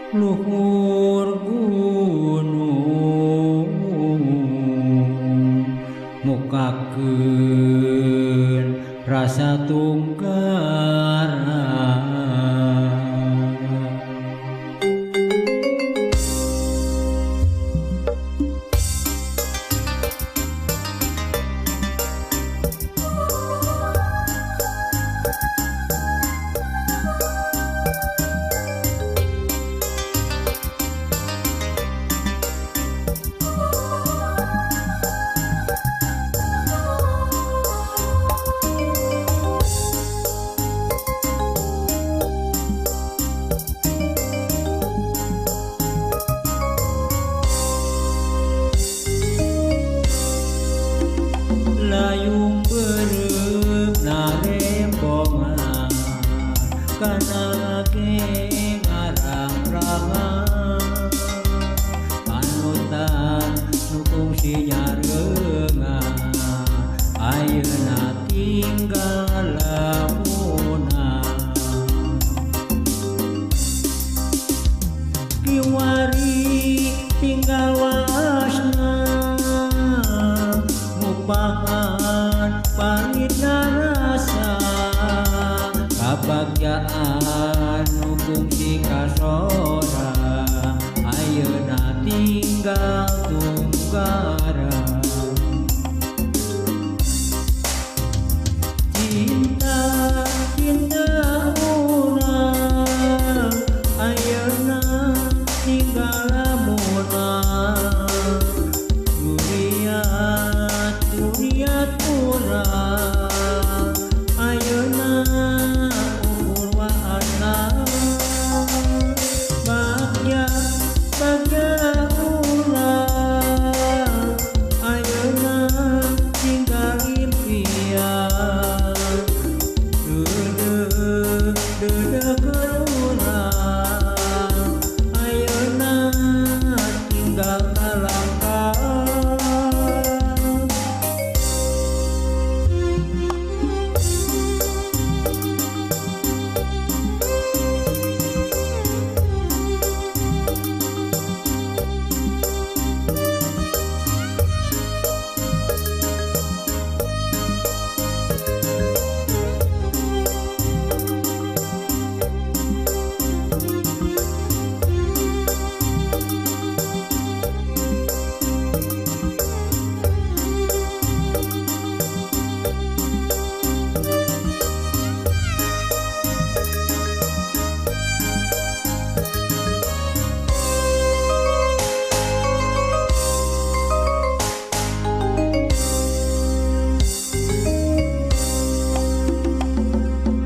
Luhur gunung mukakeun rasa tungkara. Layung beureum narembongan kana ge ngarang-rangan panutan nu kungsi nyareungan ayeuna tinggal lamunan. Kiwari tinggal wasna ngupahan palitna rasa kabagjaan nu kungsi kasora ayeuna tinggal tunggara. Cinta cinta urang ayeuna tinggal lamunan duriat duriat urang ayeuna ukur waasna bagja bagja urang ayeuna tinggal impian deudeuh deudeuh keur urang ayeuna tinggal kalangkah.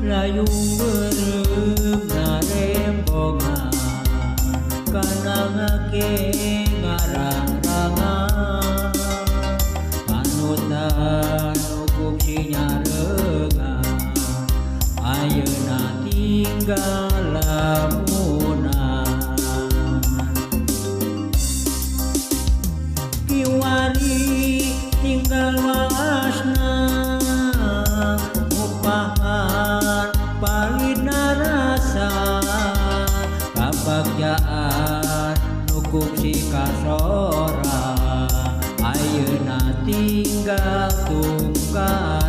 Layung beureum narembongan kana ngake ngarang-rangan panutan nu kungsi nyareungan ayeuna tinggal lamunan. Kiwari tinggal waasna ngupahan palitna rasa kabagjaan nu kungsi kasora ayeuna tinggal tunggara.